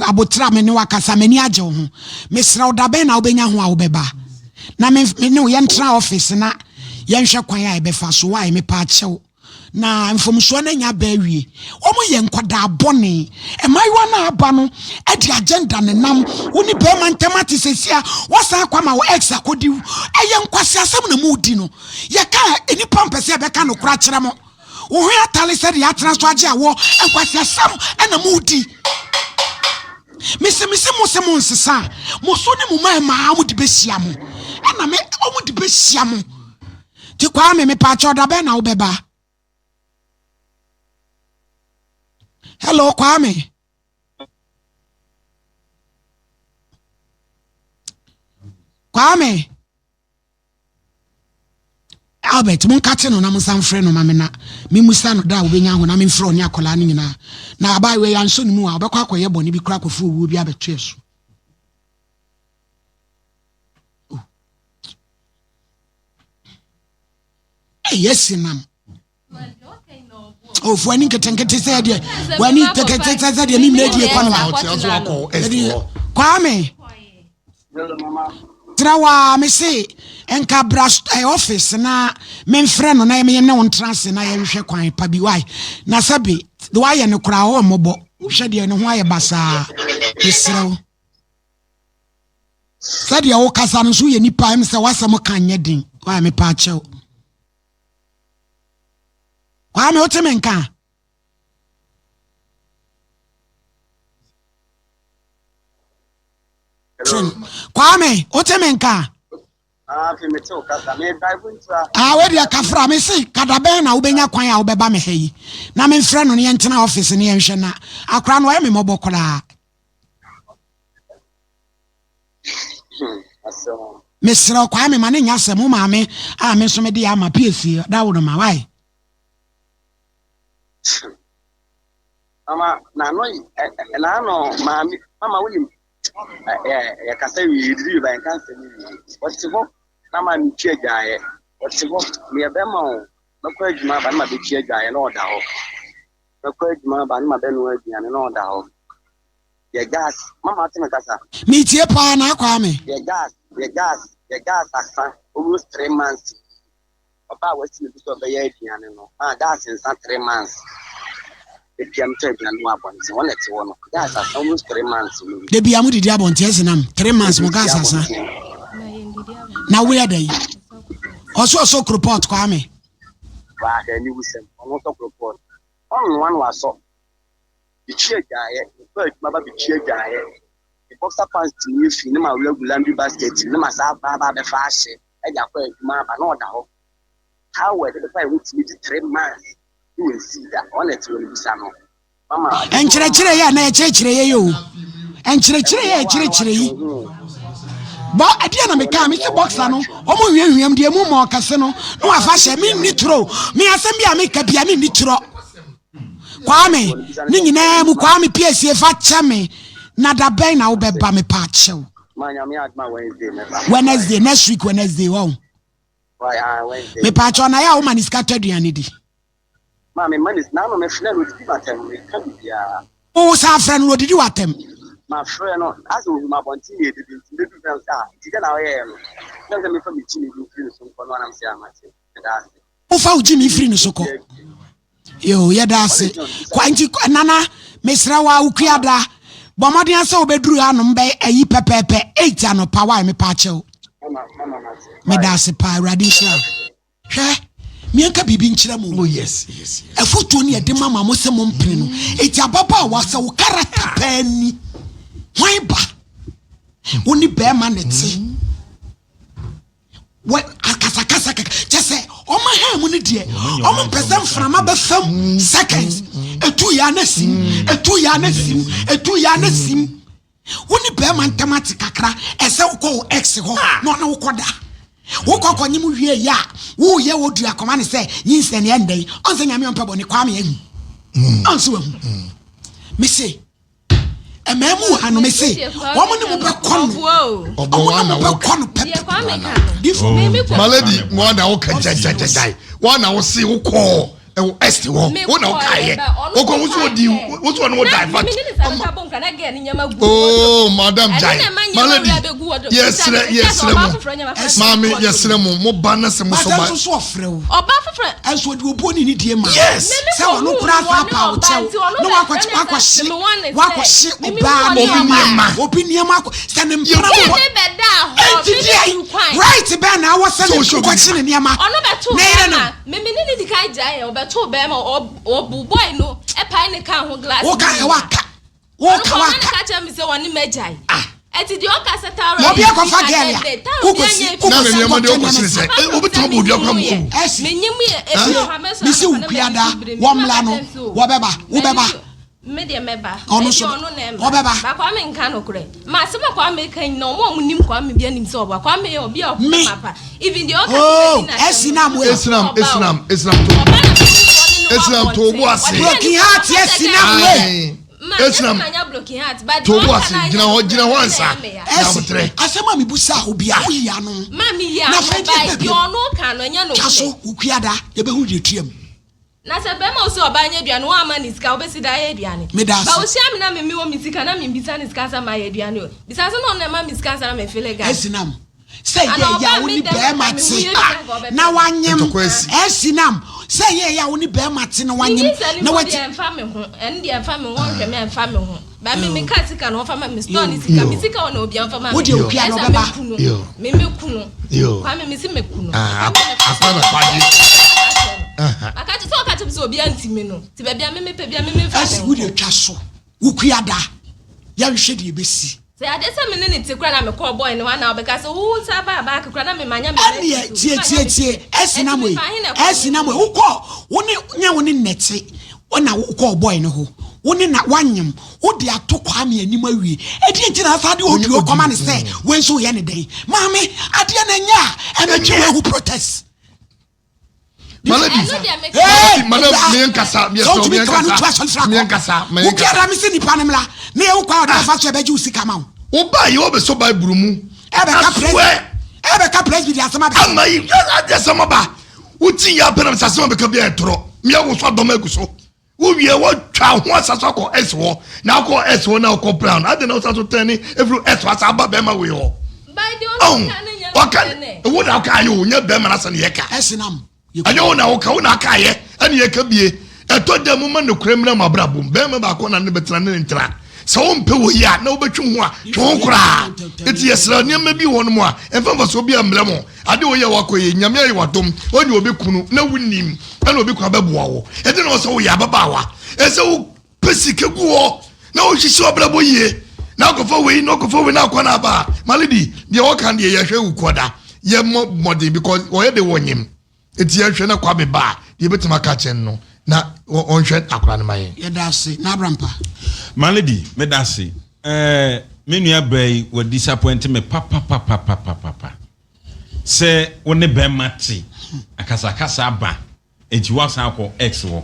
abotra me ne wakasa, m'ani agye wo ho. Mesrɛ wo, da bɛn na wobɛnya ho a wobɛba? Na me ne wo yɛntena office na yɛnhwɛ kwan a yɛbɛfa so. Why, mepɛ akyɛw. Na mfomsoɔ no anya aba awie. Wɔn yɛ nkwadaa bɔne. Mmaayewa no a aba no de agenda nenam. Wo ne bɛrima ntam ate sɛsi a, woasan akɔ ama wo ex akɔdi wo. Ɛyɛ nkwaseasɛm na modi no. Yɛka a, nnipa mpɛ sɛ yɛbɛka nokorɛ akyerɛ mo. Wo ho atale sɛ deɛ atena so agye awoɔ. Nkwaseasɛm na modi. Mese mese mo se mo nsesa a, mo so ne mo mma wɔn de bɛhyia mo. Ɛna me wɔn de bɛhyia mo. Ti Kwame mepaakyɛw da bɛn na wobɛba? Hello Kwame. Kwame. Albert monkate no na monsan mfrɛ no ma me na memusa no da a wobɛnya ho na memfrɛ ɔne akwadaa no nyinaa na abaayewa yi ansɔ ne mu a ɔbɛkɔ akɔyɛ bɔne bi kora akɔfo owuo bi abɛtoɛ so. Ɛyɛ sinam. Ofu ani nketenkete sɛ deɛ w'ani nketenkete sɛ deɛ mimire die kɔ no Kwame tena waa me se nka bra eh, office na memfrɛ no na yɛmeyɛ ne wo ntena ase na yɛhwehwɛ kwan pa bi wae na sɛbe de wayɛ no koraa ɔwɔ mmɔbɔ wohwɛ deɛ ne ho ayɛ basaa mesrɛ wo sɛdeɛ wokasa no nso woyɛ nipa ɛm sɛ woasɛm ka nyɛ den wae mepa akyɛw Kwame wote me nka? Kwame wote me nka? Ah, ah wei deɛ kafra me se kada bɛn na wobɛnya kwan a wobɛba me ha yi na memfrɛ no ne yɛntena ɔfise ne yɛnhwɛ na akora no ɔyɛ me mmɔbɔ koraa. Mesrɛ wo Kwame ma ne nyɛ asɛm wo maame a me nso mede ama piesie daworo ma wae. Mama n'ano n'ano maame mama wonim yɛkasa wie yɛdidi wie ba yɛnka nsɛm wie ɔte hɔ na maame twi adwaeɛ ɔte hɔ meyɛ bɛma o mɛkɔ adwuma aba na mabɛtwi adwaeɛ na ɔda hɔ mɛkɔ adwuma aba na mabɛnoa aduane na ɔda hɔ Yɛ gas mama ate me kasa. Metie paa naa Kwame. Yɛ gas yɛ gas yɛ gas asa almost 3 months ɔbaa wasi ne bo sɛ ɔbɛyɛ aduane no maa gas nsa 3 months. Ebia metɔ aduane wɔ abɔnten, wɔn na ɛte hɔ no. Gas asa almost 3 months mu. Da bia modidi abɔnten ɛsi nam 3 months mo gas asa. Na yɛndidi abɔnten. Na woyɛ dɛ yi ɔsɔ koropɔt, Kwame. Waahwɛ ani wusɛm, ɔno nso koropɔt. Ɔnnoa no asɔ. Bitwi agyaeɛ, mekɔ adwuma ba bitwi agyaeɛ. Me boxer pants tumi efi ne ma wura gu laundry basket mu ne ma saa aba abɛfa ahyɛ ɛde akɔ adwuma aba na ɔda hɔ. Towel de bɛfa ɛho tumi di 3 months ne wɔn nsi da. Ɔno na ɛte hɔ no bisa no. Mama. Nkyerɛkyerɛ yɛ a na yɛkyerɛkyerɛ yɛ yɛ o, nkyerɛkyerɛ yɛ ɛkyerɛkyerɛ yi bɔ ɛdeɛ na meka me sɛ boxer no ɔmo hwiahwiam deɛ mu ma ɔkɛse no na wafa hyɛ. Menni toro, me asɛm bi a meka bia menni torɔ. Kwame, ne nyinaa mu Kwame piesie fa kyɛ me na da bɛn na wobɛba me pa akyɛw? Ma Nyame adoma, Wednesday mɛba. Wednesday, next week Wednesday wɔn. Why, ah, Wednesday. Mepa akyɛw, na yɛ a woma ne sika tɔ aduane di? Maa me ma ne naano mefrɛ no, odidi matam, meka biribiara. Wo sa afrɛ no na odidi w'atɛm? Mafrɛ no asɛ ohum abɔnten yɛ didi nti mbɛdu fɛn sɛ ah, nti dɛ na ɔyɛɛ no sɛ mefa me kyi ne bi mfiri ne so nkɔ no anam sɛ amate meda ase. Wofa wo gyimi firi ne so kɔ yo, yɛda ase kwa. Nti nana, mesrɛ wo a wokua da bɔ mmɔden sɛ wobɛduru hanom bɛ ayi pɛpɛɛpɛ 8 anɔpa wae. Mepa akyɛw. Mama, mama, mate. Meda ase paa, Awurade nhyira wo. Hwɛ, miɛnka biribi nkyerɛ mo. Oh yes. Afotuo ne yɛde ma mo sɛ mompene no. Ɛti ababaawa, sɛ wo character paa ni, hwan ba wo ne bɛrima ne te wɔ akasakasa kɛkɛ kyɛ sɛ ɔma ha mu no deɛ, ɔmo mpɛ sɛ mframa bɛfam seconds ɛtu yɛ ana sim, ɛtu yɛ ana sim, ɛtu yɛ ana sim. Wo ne bɛrima ntam ate kakra, ɛsɛ wokɔ wo ex hɔ na ɔne wokɔ da, wokɔ kɔnyem wie yɛ a woyɛ wɔ dua kɔma ne sɛ nyinsɛn ne ɛndɛ yi ɔnsɛ Nyame ɔmpɛ bɔne. Kwame ahu ɔnsɛ wahu mese ɛmaa mu wɔ ha no, mese wɔn ne mo bɛkɔ no, ɔmo ne mo bɛkɔ no pɛpɛ. My lady, wɔn na wɔka gyagyagyae, wɔn na wɔsi wokɔɔ ɛwɔ ɛsti hɔ, wɔn na wɔka yɛ wɔkɔ wosi odi wosi wɔn wɔ divert. Oh madam, gyae. My lady, yɛsrɛ, yɛsrɛ mo, maame, yɛsrɛ mo, mo ba na sɛ mo sɔ ba ba. Nso so ɔfrɛ wo. Ɔba foforɔ. Ɛnso ɔde obuo ne ne die ma. Yes. Sɛ ɔno kora afa apa wo kyɛw na wakɔhye wakɔhye ɔbaa Obi nneɛma. Obi nneɛma akɔ sɛ ne mpena Yɛ wɔ ne bɛda hɔ. Enti deɛ right bɛn na awɔ sɛ Sɛ ne ɔhyɛ obi wokɔkye ne nneɛma Ɔno bɛto na yere no? bɛrima mimi ne ne di kan gya yɛ ɔbɛto bɛrima, ɔbu boy no ɛpae ne kaa ho glass. Woka ɛ waka woka Ɔno waka. ka kyerɛ mi sɛ wɔne mɛgyae. Ah. Ɛti deɛ ɔka sɛ taara Na obi akɔfa girl a, wokɔsi Na ne nneɛma deɛ ɔkɔsi ne sɛ obi tɔn bɔ odua kora mu o. Ɛsi Menyim yɛ ebi wɔ hɔ a mɛsɔ. Mesi wo kuada wɔmmla no, wɔbɛba, wobɛba. Me deɛ mɛba. Ɔno Ebi nso ɔno na ɛmba. ɔbɛba. Ba Kwame nka nokorɛ ma asɛm a Kwame ka nyina, ɔmo a ɔmo nim Kwame bi anim sɛ ɔba Kwame yɛ obi a ɔpɛ Me. papa, even deɛ ɔka Oh, sɛ bɛdi ɛsi na mo Esinam, esinam, esinam to. Ɔba na mehu ɔne no wɔ Esinam to bo ase. abɔnten. Broken heart, ɛsi na mo Aye. Esinam Esinam to bo ase, gyina hɔ, gyina hɔ ansa. Ɛsi Nyabotrɛ. asɛm a mebusa obi a woyi ano. Maame yi Na ano afei ba deɛ deɛ baabi ɔno ka no ɛnyɛ twa so nokorɛ. wo kuada yɛbɛhu deɛ tua mu. Na sɛ bɛrima wo sɛ ɔbaa nyɛ aduane, wɔn ama ne sika, wobɛsi da ayɛ aduane? Meda ase. Ba ohyia me na me wɔ me sika na me mbisa ne sika sɛ ma yɛ aduane o, bisa sɛ na ɔno ɛma me sika nsa na me fele gas. Ɛsi nam sɛ Ana yɛ yɛ a ɔbaa wo me ne dɛm bɛrima na me te ho yɛ ah, bi anka ɔbɛpɛ. na wanyem. Ntɔkwa asi. Ɛsi nam sɛ yɛ yɛ a wo ne bɛrima te na wanyem Minyi sɛ ne na mpo wati deɛ ɛmfa me ho, ɛno deɛ ɛmfa me ho, ɔnhwɛ me ɛmfa me ho. Ba me ka sika no ɔmfa ma me store ne sika, me sika wɔ na obi ɔmfa ma me. Wo deɛ okua na Ɛsɛ ɔbɛba. me ku no. Yo. Me me ku no. Yo. Kwame, me si me ku no. Ah, Aka me akwa na kwagye. Aka kyerɛ sɛ ɔka kyerɛ me sɛ obi antimi no. Ti baabi a me mepɛ bi a me memfa Ɛsi me wo nkɔ. deɛ twa so wo kuada yɛnhwɛ deɛ ɛbɛsi. Sɛ ade sɛ me ne ne te kora na mekɔɔ bɔe no hɔ na ɔbɛka sɛ wo nsa ba baake kora na memanya me Ɛneɛ tie, tie, tie, ɛsi na mo yi, ɛsi na mo yi, wokɔ wo ne nyɛ wo ne nnɛte na wokɔ bɔe no ho, wo ne na wanyem, wode ato Kwame anim awie, ɛdeɛ nti na asa de audio kɔma ne sɛ wei nso yɛ ne dɛn? Maame, adeɛ na ɛnyɛ a ɛbɛtwe wahu protest. My lady, Hey, madam, me nkasa, me sɛ sɛ wotumi me kra no tu nkasa, asɔre me fra nkasa, kɔ me wobiara nkasa. me sɛ nipa no mmra na yɛwo kwan a ɔde bɛfa so ɛbɛgye wo sika ma wo. Wo ba yi wo bɛ so Bible mu. Ɛbɛka pres Asoɛ. ɛbɛka presby de asɛm abɛka. Ama yi adi asɛm aba. Wo ti yɛ apɛnam sɛ asɛm abɛka bi a ɛtorɔ. Mmea wo so adɔm agu so. Wo wie wɔtwa ho asa so akɔ S hɔ. Na akɔ S hɔ na akɔ brown. Adi na ɔsa so tɛn ne efiri S hɔ asa aba bɛrima wei hɔ. Ɔn ɔka wo na ɔka ayɛ o nyɛ bɛrima na asɛ ne yɛ ka. Ɛsi nam Ɛnyɛ wo na woka, wo na aka ayɛ ɛne yɛ ka bie. Ɛtɔ da mu ma nokorɛ mmra mo abrabɔ mu. Bɛrima baako na ne bɛtena ne ne ntena. Sɛ wompɛ wɔ yi a na wobɛtwe ho a, twe ho koraa. Enti yɛsrɛ nneɛma bi wɔ hɔnom a ɛmfa mfasoɔ biara mmrɛ mo. Ade wei a woakɔ yi, Nyame ayɛ w'adom, woanya obi kunu na wonim ɛna obi kunu abɛboa wo. Ɛdeɛn na ɛwɔ sɛ woyɛ ababaawa? Ɛsɛ sɛ wopɛ sika gu hɔ na wohyehyɛ w'abrabɔ yie na akɔfa wei na akɔfa wei na akɔ na aba a, my lady, deɛ wɔka deɛ yɛhwɛ wo kuada. Yɛmmɔ mmɔden because wɔyɛ de wɔnyem. Enti yɛnhwɛ na Kwame ba a, deɛ yɛbɛtumi aka akyerɛ no no, na ɔnhwɛ akwadaa no ma yɛn. Yɛda ase. N'Abrampa. My lady, meda ase. Eh, me nua baa yi, wa disappoint me papapapapapapa. Sɛ wo ne bɛrima te, akasakasa aba, enti woasan akɔ ex hɔ.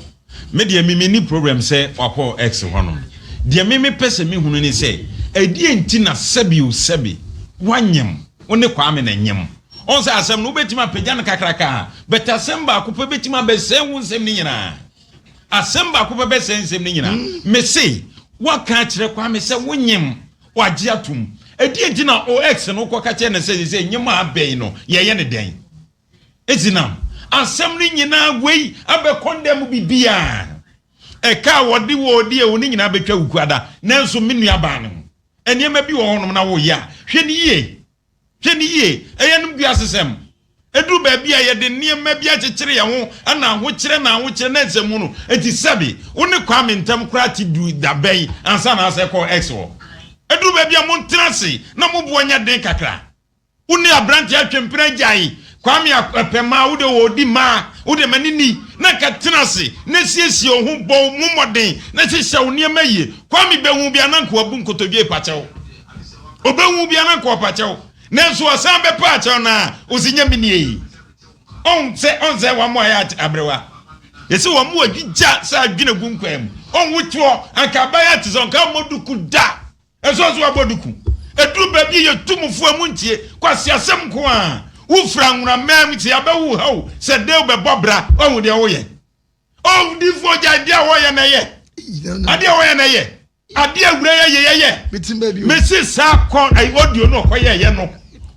Me deɛ me menni problem sɛ wakɔ ex hɔ nom. Deɛ me mepɛ sɛ mehunu ne sɛ, ɛdeɛn nti na sɛbi o sɛbi, woanyem, wo ne Kwame na nyem. Ɔn sɛ asɛm no wobɛtumi apagya no kakraka but asɛm baako pɛ bɛtumi abɛsɛe wo nsɛm no nyinaa. Asɛm baako pɛ bɛsɛe nsɛm no nyinaa. Mese woaka akyerɛ Kwame sɛ wonyem, wagye atom. Ɛdeɛn nti na o ex no wokɔka kyerɛ no sɛ sɛ nyem a abɛn no yɛyɛ no dɛn? Ezinam, asɛm no nyinaa wei abɛ condemn biribiara. Ɛka a wɔde wɔ ɔdi ɛwɔ ne nyinaa bɛtwa wukuada. Nanso me nuabaa no ho nneɛma bi wɔ hɔnom na woyɛ a hwɛ no yie. Hwɛ no yie, ɛyɛ no wiasesɛm. Ɛduru baabi a yɛde nneɛma bi akyekyere yɛn ho na ahokyerɛ na ahokyerɛ na nsɛmmu no. Enti sɛbe wo ne Kwame ntam koraa te du da bɛn ansa na asɛ kɔ ex hɔ? Ɛduru baabi a montena ase na mo boɔ nyɛ den kakra. Wo ne aberanteɛ atwe mpena gyae Kwame apɛ mmaa, wo deɛ ɔredi mmaa, wo deɛ ma no nni na nka tena ase na siesie wo ho, bɔ wo ho mmɔden na hyehyɛ wo nneɛma yie. Kwame bɛhu bi a na nka wabu nkotodwe repa kyɛw. Ɔbɛhu bi a na nka ɔpa kyɛw. Nanso ɔsan bɛpa akyɛw no a, ɔsi nyɛ me nie yi. Ɔn sɛ ɔn sɛ wɔn ayɛ aberewa. Yɛsɛ wɔn mu adwigya sɛ adwene gu nkwan mu. Ɔn wotoɔ anka abaya te sɛ ɔnka mmɔ duku da. Ɛsɛ sɛ wabɔ duku. Ɛduru baabi a yɛtu mo fo a montie. Kwaseasɛm nko ara. Wofira nwera mmaa mu sɛ yɛabɛwo wo ha o, sɛ dɛn wobɛbɔ bra, woahu deɛ woyɛ. Odiyifoɔ gyae deɛ a wɔyɛ na ɛyɛ. Adeɛ a wɔyɛ na ɛyɛ. Adeɛ a wura yɛ yɛ yɛ. Mesi saa kɔ audio no ɔkɔyɛɛyɛ no.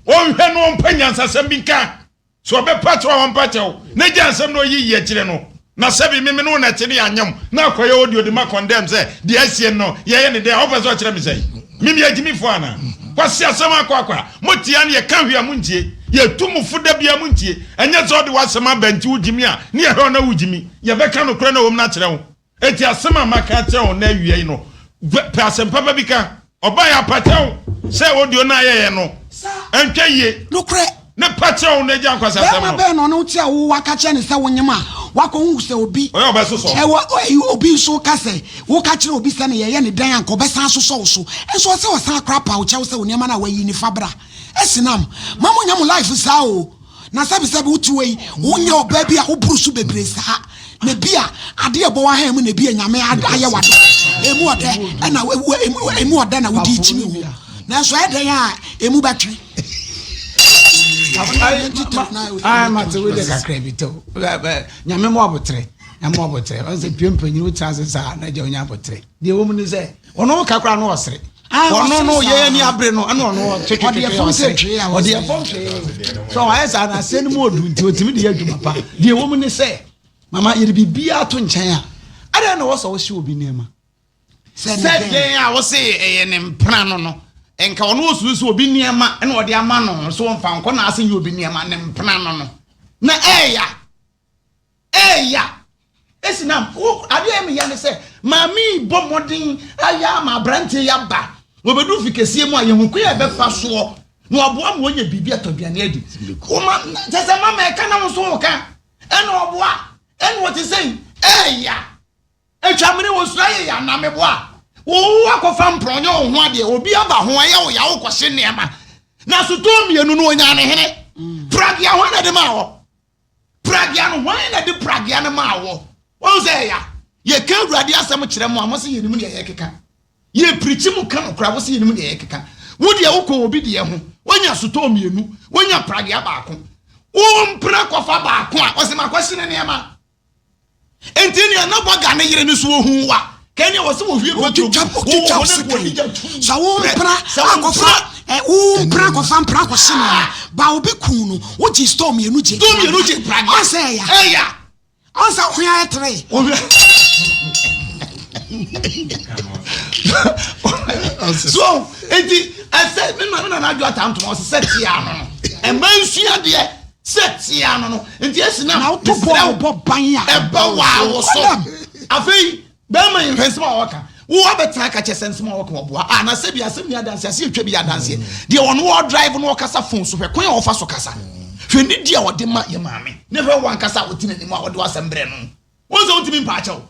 Ɔnhwɛ no ɔmpɛ nyansasɛm bi nka. Sɛ ɔbɛpa kyɛw a ɔmpa kyɛw, na gya nsɛm na ɔyi yi akyire no, na sɛbi me me ne wo na ɛte ne yɛanyam, na akɔyɛ audio de ma condemn sɛ deɛ asie no yɛyɛ ne dɛn a, wopɛ sɛ ɔkyerɛ me sɛn? Me meyɛ agyimifoɔ anaa? Kwasi asɛm akɔ akɔ a, mote a ne yɛka hwee a montie, yɛtu mo fo da biara montie, ɛnyɛ sɛ wode w'asɛm aba nti wogyimi a ne yɛhwɛ wo na wogyimi, yɛbɛka nokorɛ no a ɛwɔ mu no akyerɛ wo. Enti asɛm a maka akyerɛ wo nnɛ awia yi no, pɛ asɛm papa bi ka. Ɔbaeɛ apa kyɛw sɛ audio no a yɛyɛ no ɛntwa yie. Nokorɛ. Ne pa kyɛw no agya nkwasasɛm Bɛrima no. bɛn na ɔne wo te a wo waka kyerɛ no sɛ wonyem a wakɔhu sɛ obi Ɔyɛ ɔbɛsosɔ. ɛwɔ ɛyi obi nso ka sɛ woka kyerɛ obi sɛ ne yɛyɛ ne dɛn anka ɔbɛsan asosɔ wo so nso ɔsɛ ɔsan kora pa wo kyɛw sɛ wo nneɛma no a wayi no fa bra Esinam ma mo nyɛ mo life saa o. Na sɛbesɛbe wote hɔ yi, wonyɛ ɔbaa bi a woboro so bebree saa, na bi a ade a ɛbɔ w'ahan mu na bi a Nyame ayɛ w'adom. Emu ɔdɛ na emu ɔdɛ na wode rekyimi ho. Nanso ɛyɛ dɛn a emu bɛtwe. Ai mate wo de kakra bi to. Nyame mo abotre. Nyame mo abotre. Ɔn sɛ pie mpanyin wo tra ase saa na gya onya abotre. Deɛ wɔ mu ne sɛ ɔno ka koraa no ɔsere. ɔno no yɛyɛ ni abere no ɛna ɔno twetwetwe ɔsere ɔde ɛfɔm hwee so ɔayɛ saa na aseɛ no mu ɔdu nti ɔtumi de yɛ adwuma pa deɛ ɛwɔ mu ne sɛ mama yɛde biribiara to nkyɛn a adɛn na wɔsɛ wɔhyɛ obi nneɛma sɛ dɛn a wɔsɛ ɛyɛ ne mpena no no nka ɔno ɔsuru sɛ obi nneɛma ɛna ɔde ama no so ɔmfa nkɔ na ase nyɛ obi nneɛma ne mpena no no na ɛɛya Eya! Esi na wo adeɛ a meyɛ ne sɛ maame yi bɔ mmɔden ayɛ ama aberanteɛ yi aba. Wɔbɛdu fi kɛseɛ mu a yɛhu kwan a ɛbɛfa soɔ na waboa ma wɔanya biribi atɔ aduane adi. Woma kyɛ sɛ mama ɛka na wo nso woka ɛna ɔboa ɛna ɔte sɛ eya! Atwa mene wɔ sura yɛ ya na meboa wo wo akɔfa mprɔn nyɛ wo ho adeɛ obi aba ho ɛyɛ wo ya wo kɔhye nneɛma na sotɔɔ mmienu no ɔnyaa ne hene pragea hwan na de maa wɔ Pragea no, hwan na de pragea no maa wɔ? Wɔn sɛ ɛya. Yɛka Awurade asɛm kyerɛ mo a, mo se yɛnim deɛ yɛkeka. Yɛpirikyi mo ka nokora, wo se yɛnim deɛ yɛkeka. Wo deɛ wokɔ obi deɛ ho, wonya sotɔɔ mmienu, wonya pragea baako. Wo mpena kɔfa baako a, ɔse makɔhye ne nneɛma. Enti nea na bɔga ne yere no so ohun wa kɛnea wɔsɛ wɔhwie petro gu wo ho ne wɔde gya tum. Sɛ wo mpra akɔfa wo mpra akɔfa mpra akɔhye nneɛma ba obi kun no wogye store mmienu gye store mmienu gye pragea ɔnsɛ ɛya ɛya ɔnsɛ ho ayɛ tere. So eti ɛsɛ me ma me nana adwo ata ntoma ɔsɛ sɛ tia no no ɛma nsua deɛ sɛ tia no no nti esi na Na woto bɔɔl bɔ ban a ɛbɛ waa wɔ so afei bɛrima yi hwɛ nsɛm a ɔka wo abɛtena aka kyɛ sɛ nsɛm a ɔka ɔboa a na sɛ bi asɛm ni adanse ase etwa bi adanseɛ deɛ ɔno wɔ drive no ɔkasa phone so hwɛ kwan a ɔfa so kasa, hwɛ ne di a ɔde ma yɛ maame ne hwɛ wɔ ankasa a ɔte n'anim a ɔde wasɛm brɛ no wɔn sɛ wɔntumi mpa akyɛw.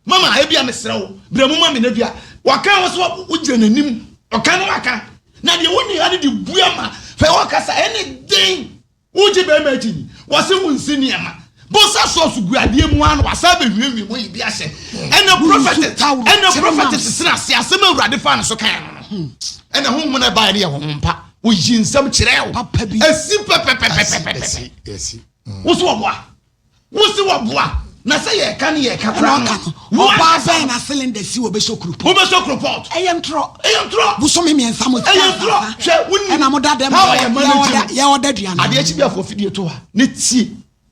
Mama, ebia mesrɛ wo, brɛ mu ma me na dua. Waka wɔ so wogyina n'anim. Ɔka no waka. Na deɛ wonni ha no de bua ma. Fɛ ɔkasa ɛne den. Wogye bɛrima akyi ni. Wɔse wo nsi nneɛma. Bosa sɔs gu adeɛ mu ara na wasan bɛhwiehwie mu ayi bi ahyɛ. Ɛna prophet ɛna prophet sesena ase asɛm awurade faa ne so kan no no. Ɛna honhom no ɛbaeɛ no yɛ honhom pa. Oyi nsɛm kyerɛ wo. Esi pɛpɛpɛpɛpɛpɛ. Wo so wɔboa. Wo se wɔboa na sɛ yɛka ne yɛka koraa no. Ɔbaa bɛn na cylinder si wɔ bɛsɔ kuropɔt. Wobɛsɔ kuropɔt. Ɛyɛ ntorɔ. Ɛyɛ ntorɔ. Bosome mmiɛnsa mo Ɛyɛ ntorɔ. Hwɛ wonni. Ɛna mo da dɛm yɛ ɔda aduane. Adeɛ kyi bi afɔ fidie to ha ne tie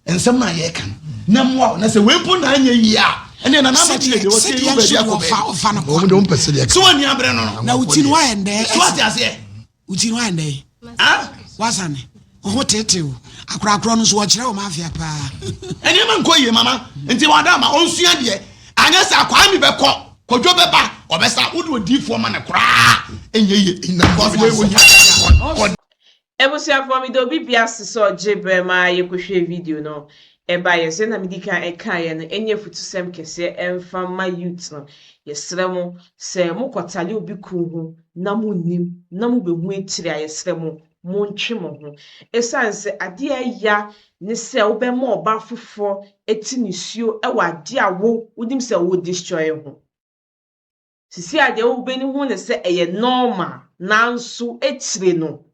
nsɛm na yɛka no na mmoa wo na sɛ wei mpo na anyɛ yie a ɛne nana ama kyerɛ deɛ wɔsɛ yɛ baabi akɔ baabi. So wɔn ni abere no no. Na wo ti no wayɛ ndɛ. So ate aseɛ. Wo ti no ayɛ ndɛ? Wasane. Wo ho teetee wo. Akorakorɔ no nso wɔkyerɛ wo mafia paa. Nneɛma nkɔ yie mama. Nti wada ma ɔnsua deɛ. Anyɛ saa Kwame bɛkɔ, Kwadwo bɛba, ɔbɛsa. Wode odiifoɔ ma no koraa ɛnyɛ yie. Because wei wɔhia. Abusuafoɔ meda obi bia ase sɛ ɔgye berɛ ma yɛkɔhwɛɛ video no ɛbaeɛ. Sɛnea medi kan ɛkaeɛ no, ɛnyɛ afutusɛm kɛseɛ ɛmfa mma youth no. Yɛsrɛ mo sɛ mokɔtale obi kunu ho na monnim na mobɛhu akyire a, yɛsrɛ mo montwe mo ho. Ɛsiane sɛ adeɛ a ɛya ne sɛ wobɛma ɔbaa foforɔ ati nisuo wɔ adeɛ a wo wonim sɛ wo destroy ho. Sisi a deɛ wobɛni hu ne sɛ ɛyɛ normal, nanso akyire no,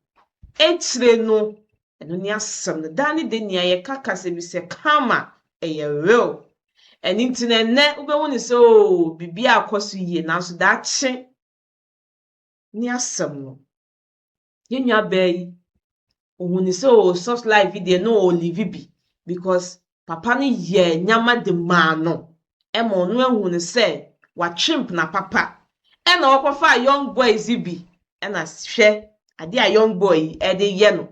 ɛno ne asɛm no. Daa ne de nea yɛka kasa bi sɛ karma ɛyɛ real. Ɛno nti no ɛnnɛ wobɛhu ne sɛ oo biribi akɔ so yie, nanso daakye ne asɛm no. Yɛn nua baa yi, ohun ne sɛ oo soft life yi deɛ no ɔlive bi because papa no yɛ nyama de maa no ɛma ɔno ahu ne sɛ watwe mpena papa ɛna ɔkɔfa young boys yi bi ɛna hwɛ adeɛ a young boy yi ɛde yɛ no,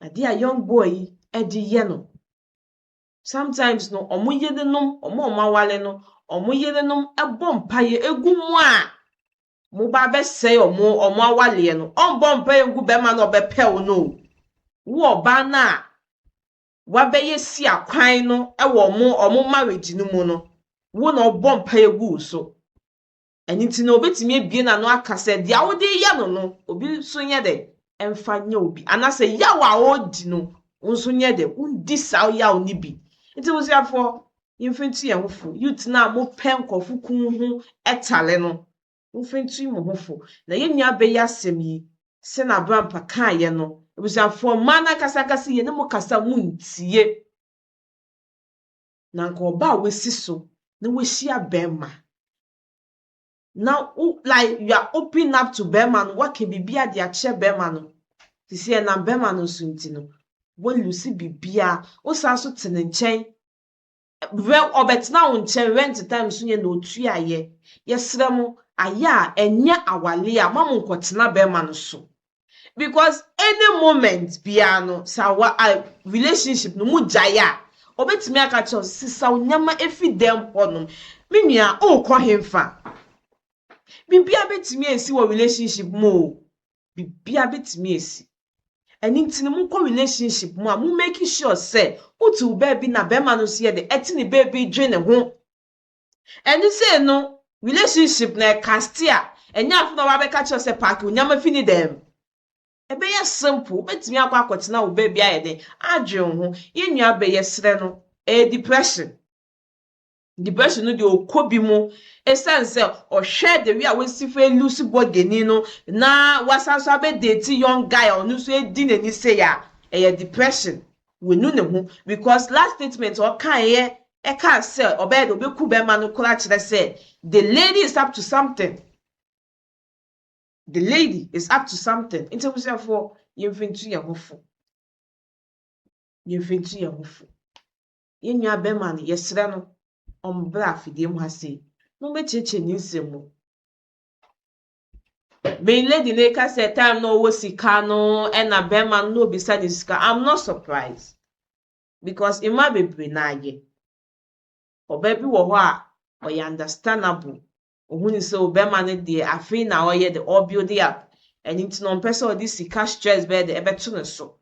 adeɛ a young boy yi ɛde yɛ no. Sometimes no ɔmo yerenom, ɔmo a ɔmo awale no, ɔmo yerenom ɛbɔ mpaeɛ egu mu a mo ba bɛsɛe ɔmo awaleɛ no, ɔmbɔ mpaeɛ ngu bɛrima no ɔbɛpɛ wo no o. Wo ɔbaa no a wabɛyɛ si akwan no ɛwɔ ɔmo marriage no mu no, wo na ɔbɔ mpaeɛ gu wo so. Ɛno nti no obetumi ebie n'ano aka sɛ deɛ wode yɛ no no obi nso nyɛ dɛ ɛmfa nyɛ obi, anaasɛ yaw a ɔredi no wo nso nyɛ dɛ wondi saa yaw no bi. Nti busuafoɔ, yɛmfa ntu yɛn ho fo. Youth no a mopɛ nkurɔfo kun ho ɛtale no, momfa ntu mo ho fo. Na yɛn nua bɛyɛ asɛm yi sɛ na Abrampa kaeɛ no, abusuafoɔ, mmaa no ankasa ankasa yɛne mo kasa montie. Na nka ɔbaa a wasi so na wahyia bɛrima na wo like you are open up to bɛrima no, waka biribi de akyerɛ bɛrima no sisi ɛnam bɛrima no nso nti no walose biribiara. Wosan so te ne nkyɛn rɛ ɔbɛtena wo nkyɛn rent time so yɛ na otua ayɛ. Yɛsrɛ mo, ayɛ a ɛnyɛ awale a ma mo nkɔtena bɛrima no so because any moment biara no sɛ awa a relationship no mu gyae a, obetumi aka kyerɛ wo sisa wo nneɛma efi dɛm hɔnom. Me nua, ɔrekɔ hemfa? Biribiara bɛtumi esi wɔ relationship mu o, biribiara bɛtumi esi. Ɛno nti no mokɔ relationship mu a, mo make sure sɛ wote wo baabi na bɛrima no nso yɛ de ɛte ne baabi dwe ne ho. Ɛne sɛ no relationship na ɛkast a ɛnyɛ afo na wabɛka kyerɛ sɛ pack wo nneɛma fi ne dɛm. Ɛbɛyɛ simple, wobɛtumi akɔ akɔtena wo baabi ayɛ den adwe wo ho. Yɛn nua bɛyɛ serɛ no ɛyɛ depression. Depression no deɛ ɔkɔ bi mu ɛsiane sɛ ɔhwɛ the way a wasi fa lose bɔgani no na wasan so abɛdate young guy a ɔno nso edi n'ani se a ɛyɛ depression. Wenu ne ho because last statement ɔkaeɛ ɛka sɛ ɔbɛyɛ de ɔbɛku bɛrima no koraa kyerɛ sɛ the lady is up to something, the lady is up to something. Nti abusuafoɔ, yɛmfa ntu yɛn ho fo, yɛmfa ntu yɛn ho fo. Yɛn nua bɛrima no, yɛsrɛ no ɔmbra afidie mu ha sei. Na ɔmbɛkyerɛkyerɛ ne nsɛm mu. Me lady no ka sɛ time na ɔwɔ sika no ɛna bɛrima no na obisa ne sika. I'm not surprised because mmaa bebree na ayɛ. Ɔbaa bi wɔ hɔ a ɔyɛ understandable. Ohun ne sɛ ɔbɛrima no deɛ afei na ɔyɛ de ɔbuild up. Ɛno nti na ɔmpɛ sɛ ɔde sika stress bɛyɛ de ɛbɛto ne so.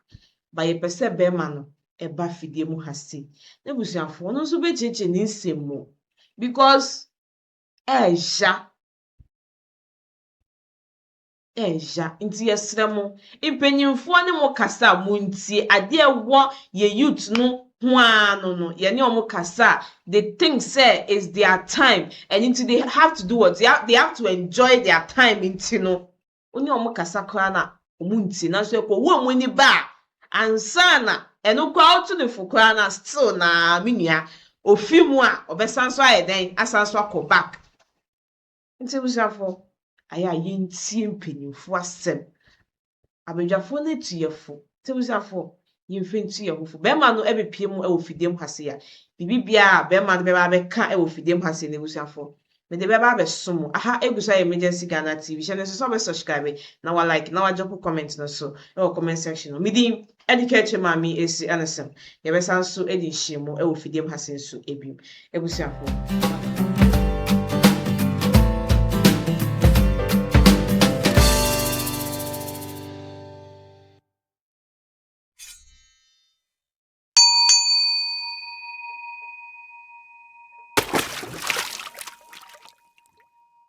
Ba yɛpɛ sɛ bɛrima no ɛba fidie mu ha sei. N'abusuafoɔ ɔno nso bɛkyerɛkyerɛ ne nsɛm mu because ɛɛya ɛɛya nti yɛsrɛ mo mpanyinfoɔ ne mo kasa a montie adeɛ ɛwɔ yɛ youth no ho ara no no yɛne wɔn kasa a they think say it's their time and nti they have to do what they have to enjoy their time nti no wɔne wɔn kasa koraa na wɔn ntie nanso ɛkɔ wɔn ani ba a ansa na ɛno koraa ɔto ne fo koraa na still na me nua ofi mu a ɔbɛsan so ayɛ dɛn asan so akɔ back nti abusuafoɔ ayɛ a yɛntie mpanyinfoɔ asɛm abadwafoɔ no atu yɛ fo nti abusuafoɔ yɛmfa ntu yɛn ho fo bɛrima no ɛbɛpie mu ɛwɔ fidie mu ha se a biribi biara a bɛrima no bɛba abɛka ɛwɔ fidie mu ha se no abusuafoɔ mede bɛba abɛso mo aha egu so ayɛ Emergency Ghana TV hyɛ no nso sɛ ɔbɛ subscribe na wa like na wa drop comment no so ɛwɔ comment section no medin ɛde ka akyerɛ maame esi ɛnesɛm yɛbɛsan so ɛde nhyiamu ɛwɔ fidie mu ha se nso ebim abusuafoɔ.